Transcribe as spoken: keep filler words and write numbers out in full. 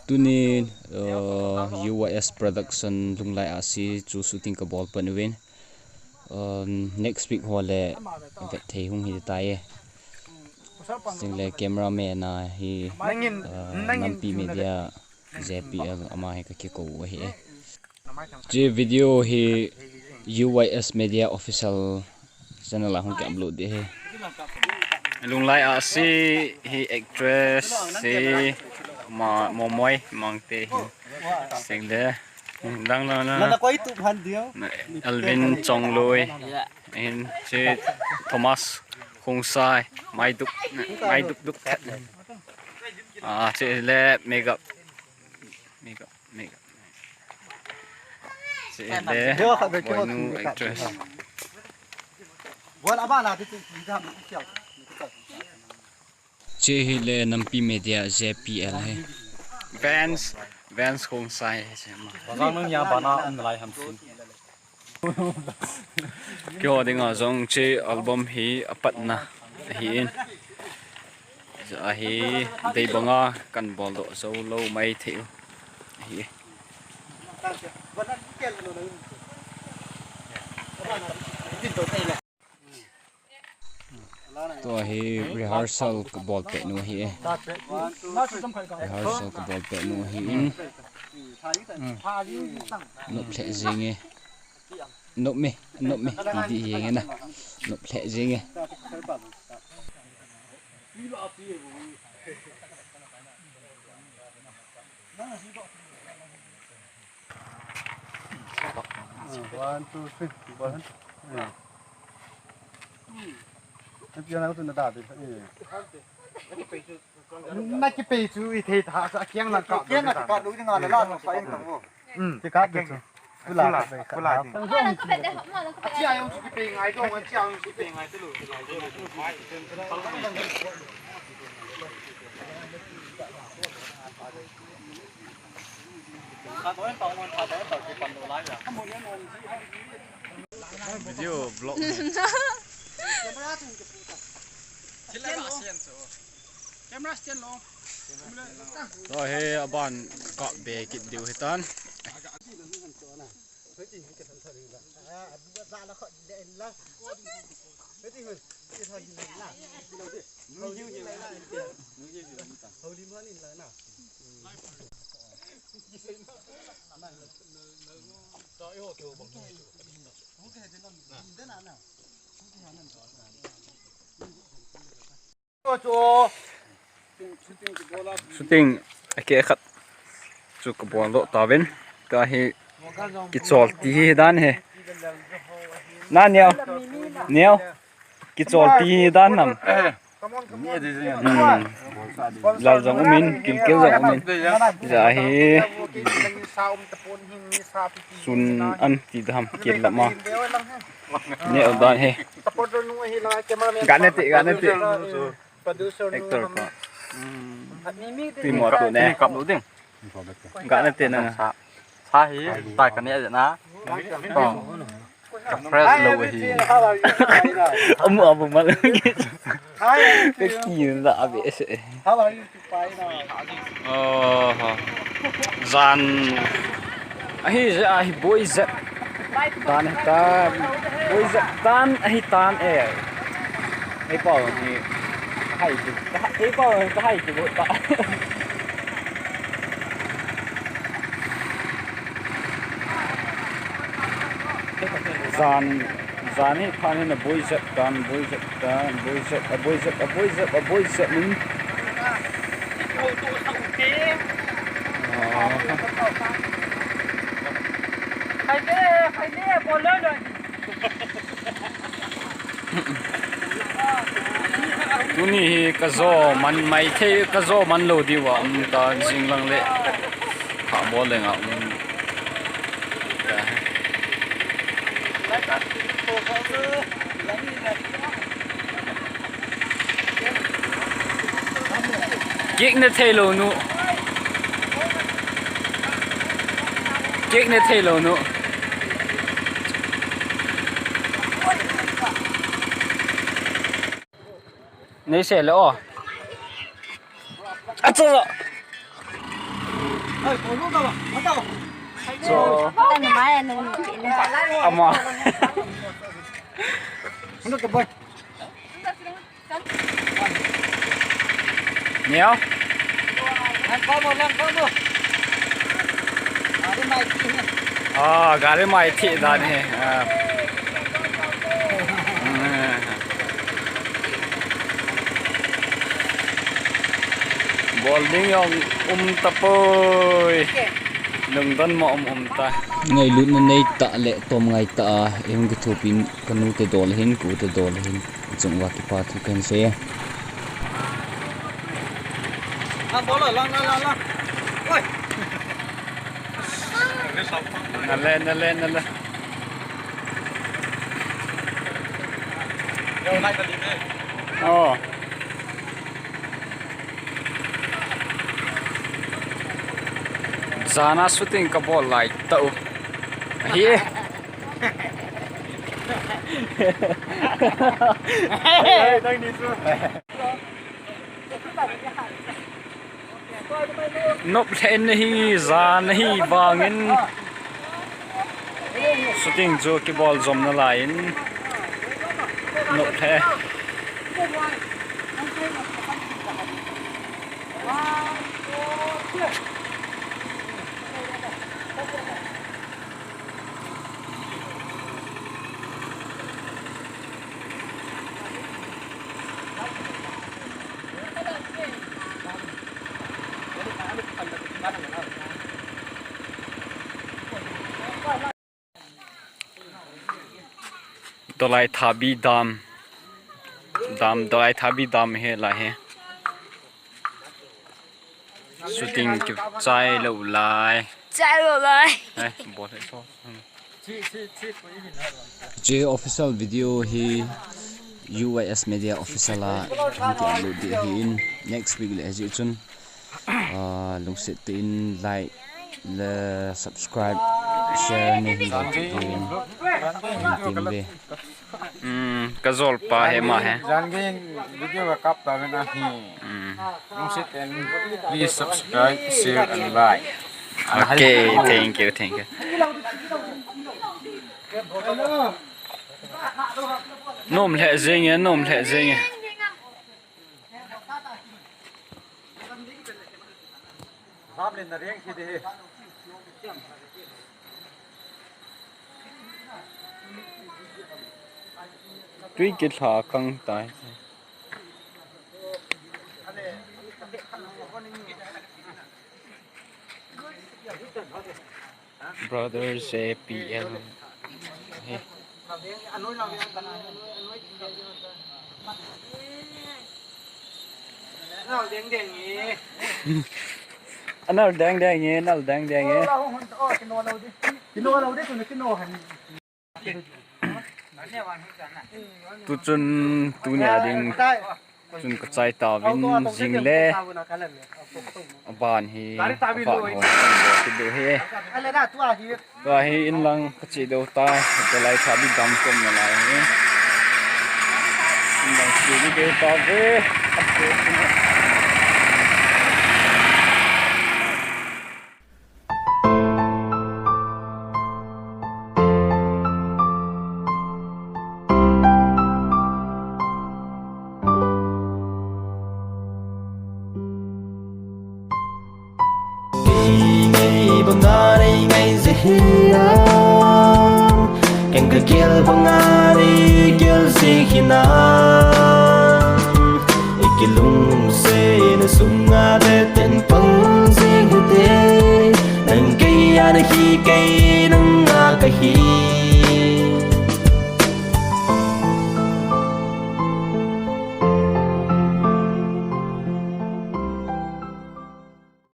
Tuni, uh, U Y S Production Lunglai Ahsi chu shooting kabol pan uvin. Um, next week ho le vet thei hung hi tai e. Chule cameraman a hi, uh, Nampi Media J P L ama hi kakikou u ahi e. Hiche video hi U Y S Media Official channel a hung ki upload ding ahi. Lunglai Ahsi hi actress hi ma Momoi Mangte hi. Sing de. Dang dang na. Nana koi tu phan dio. Alvin Chongloi. Hin hiche Thomas Khongsai. Mai duk. Mai duk duk. Ah, hiche le makeup. Makeup. Makeup. Hiche le. Dio khat be ki hot Boinu makeup. Actress. Bol aba na ti ti ti dam ti sial. Hiche hi le Nampi Media J P L hi. Vans, Vans Khongsai hiche ma. Bazang nung ya bana um lai ham sin. Keiho dinga jong hiche album hi apatna ahin. Ahi, dei banga kan boldoh jou lou mai thei u ahi. Tua hi rehearsal kabol pet nu ahi e. Rehearsal kabol pet nu ahi in. Nop lheh jeng e. Nop me, nop me. Ti di jeng e na. Nop lheh jeng e. One, two, three. One. Hmm. Naki pei chu i thei tha, sa kiang lang ka. Kiang lang ka, lu ni nga la la, sa in tang mo. Hmm, ti ka ke chu. Kula, kula, kula. Chia yong chu ki pei ngai dong, chia yong chu ki pei ngai te lu. Video vlog. Camera stand lo. Tua hi aban kap be kit diu hitan. Shooting akeh khat chu kabol doh tauvin. Tua hi kichol ti hi dan hi. Na neo. Neo. Kichol ti hi dan nam. Hmm. Lal jong umin, kilkel jong umin. Hiche hi sun an ti dam kel lama. Neo dan hi. Ga ne ti, ga ne ti. Actor pa. Ti mo tu ne. Kap lu ding. Ga ne ti na. Sa, sa hi, ta ka ne na. Ka fresh lo hi. Amu amu mal. Ka ki na be se. How are you? Oh, jan. Ahi, ahi, boy zep. Dan ahi tan. Boy zep dan ahi tan e. Ei pau ni. Hai tu. Ei pau ni hai tu ta. Jan, jan hi phan hin a boy zep tan, boy zep tan, boy zep, a boy zep, a boy zep, a boy zep in. Ah. Tuni hi ka jo man mai thei, ka jo man lou diu a um ta jing lang le. Kha bol le nga um. Kik ne thei lou nu. Kik ne thei lou nu. Nei se le o. Acha. So, ama. Neo. Ah, gari mai thi dan hi. Ah. Bol ding jong um tapoi. Lungdon mo um um ta. Ngailutna nei tah le tom ngai tah a, eihung kithopi in kanu te dol hin, ku te dol hin. Chung uva kipa thu kahin sei e. Lang, lang, lang, lang, lang. Oi. Nale, nale, nale. Oh. Jana shooting kabol lai tau. Ahi. Nop lheh in ahi, jan ahi vangin shooting chu kibol jom nalai in nop lheh. Dolai Thabi Dam. Dam, Dolai Thabi Dam hi lai hi. Shooting kichai lou lai. Chai lou lai. Eh, bol he so. Hmm. Hiche official video hi U Y S Media Official a hung ki upload ding ahin, next week le ajeh chun, ah, lungset tah in like le subscribe, share nei hin bol kit diuvin kahin tem uve. Hmm, ka jolpa hi ama hi. Jan gei video ka kap tauvin ahi. Hmm. Lungset tah in, please subscribe, share and like. Okay, thank you, thank you. Nom lheh jeng e, nom lheh jeng e. Tui kilha kang tai. Brother J P L. Hey. Anal deng deng e, anal deng deng e. Tuchun tunia ding chun ka chai tauvin, jing le aban hi avat ho kan bol kit diu ahi. Tua hi inlang ka che diu tai, Dolai Thabi Dam ka umna lai hi. Inlang che diu tauve. Ngai banga nei ngai jing hinam, keng ka gel banga nei gel jing hinam. I kilungsetna sunga deten pang jing hite, nang kei a nahi kei nang a kahi.